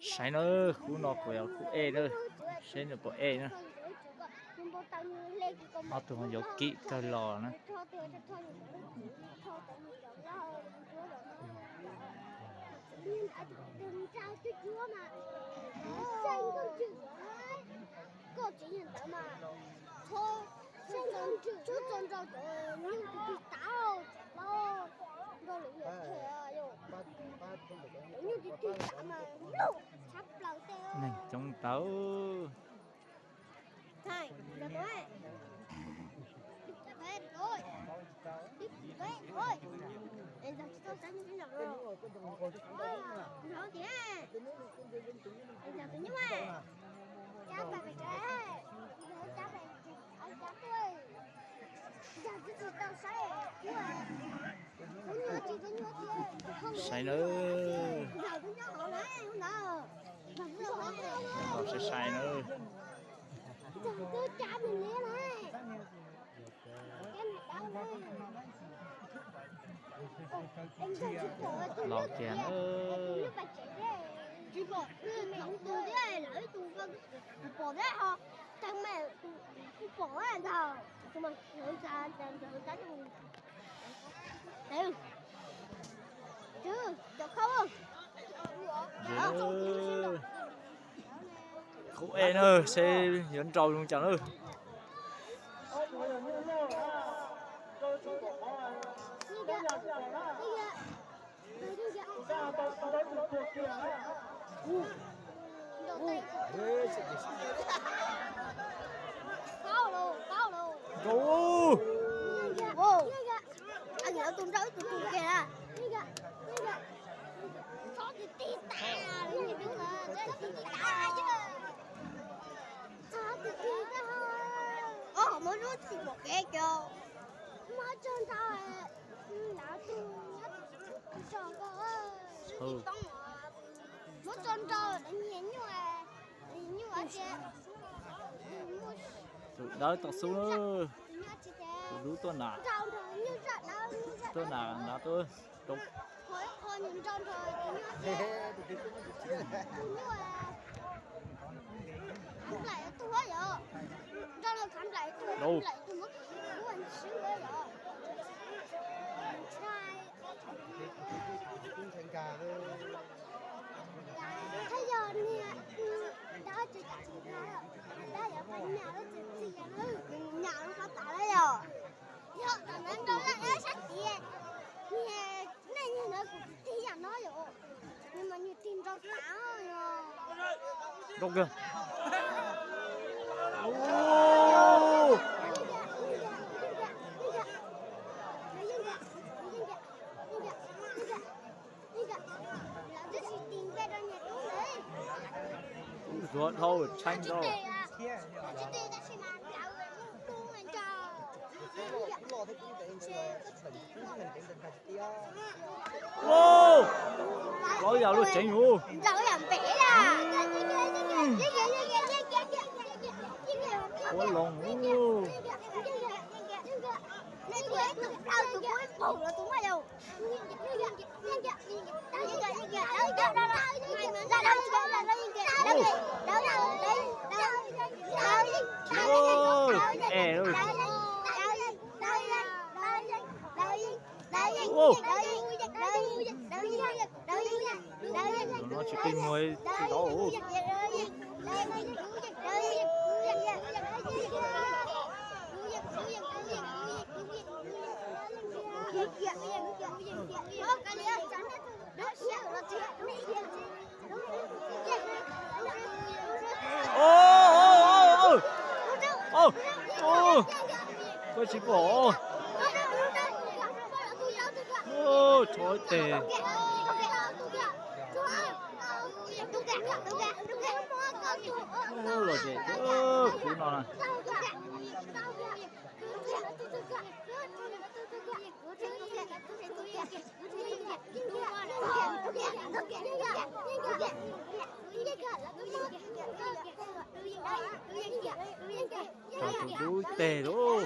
Saib na, khub no kuj yog khub E na, saib nws puas E na. Ob tug yuav kim kawg los na. Neeg coob tau. Saib na. Saib saib na. Laus tiag na. Tsis pom, thaum tus thiab lawv ib tug pom thiab ho, tag mas kuv pom ntag, tus mas ntawd ntag ntawd tab tus ntawd. Cov khau. Khub E na, seb yuav nrau zoo cas na. Nrau. Tus nrau ib tug tus kiag na. Muab lub tsis pom kev cov. Muab tso nrau nyias nyuj, nyuj tias tus dawb tau xub, tus dub tuaj na, tuaj na na tuaj rau. Qhov ib qho nws nrau nrog tus nyuj, tus nyuj khav nplaim tus yom, nrau los khav nplaim tus, khav nplaim tus muab khav nplaim tus muab khav nplaim tus yom. Thiab yog niag dab tsi cas tsis nqa, dab yuav pab nyam lub txim txim yom, nyam lub qab tas lawm yom. Yog tam ntawd nrau lawm sab tid, niag nej niag ntawd kuv tig yam no yom, nws mas nws tig nrau tas yom. Nrau kawg. Zuav dhau tshee rau. Plaub yam luaj tseev hu. Ua loos. Tus no tsis qi muag tsis tau. Koj tsis pom. Tshuav ib teg. Los ces khub no na. Tau tus dub teg lauj.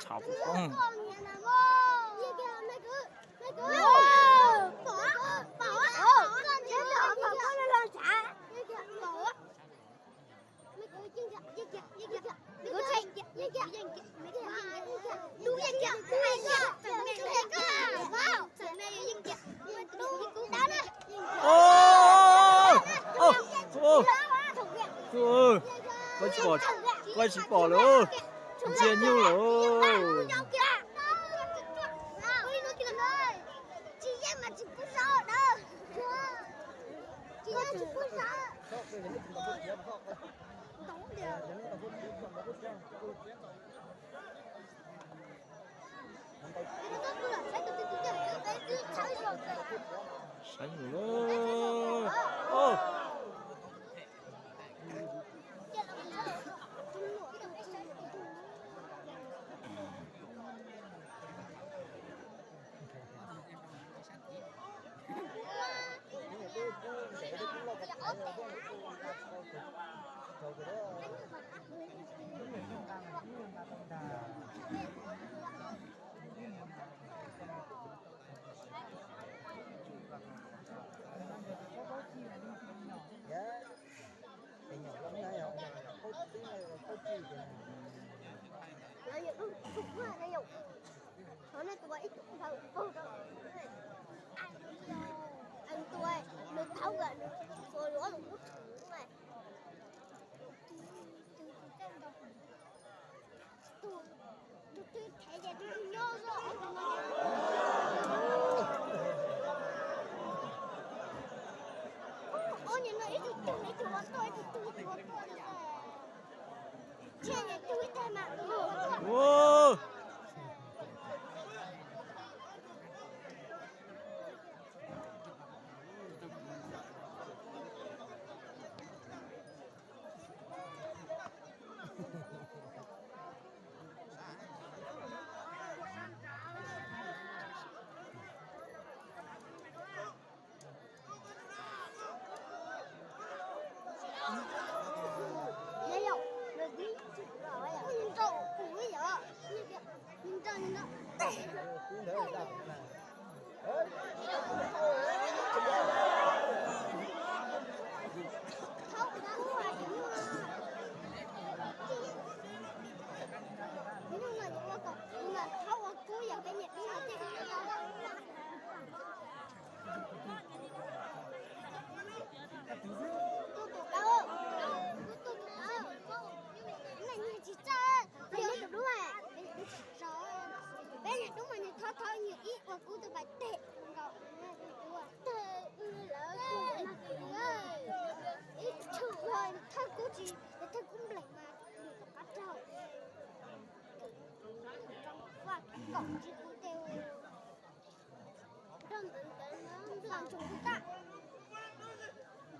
Txhob poob. Koj tsis pom, koj tsis pom lawm, ntsia nyuj lawm. Saib mus lauj. Peb niag dub mas nws thov thov nws ib ua kub tus pais teg nkaus. Ib tshwm ua thawj kub tsis, thawj kub nplees mas nws rov qab raug. Vaj kaum tsis kub tej.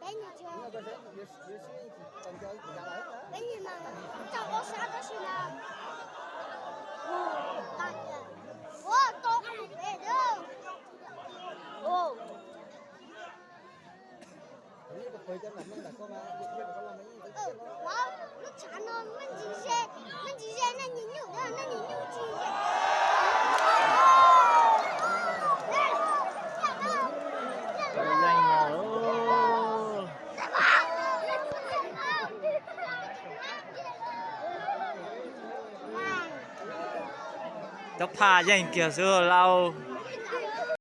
Peb niag tsis, peb niag mas tau ob sab tab sis mas ua tau pem dab. Cov phaj yeej kiag xwb lauj.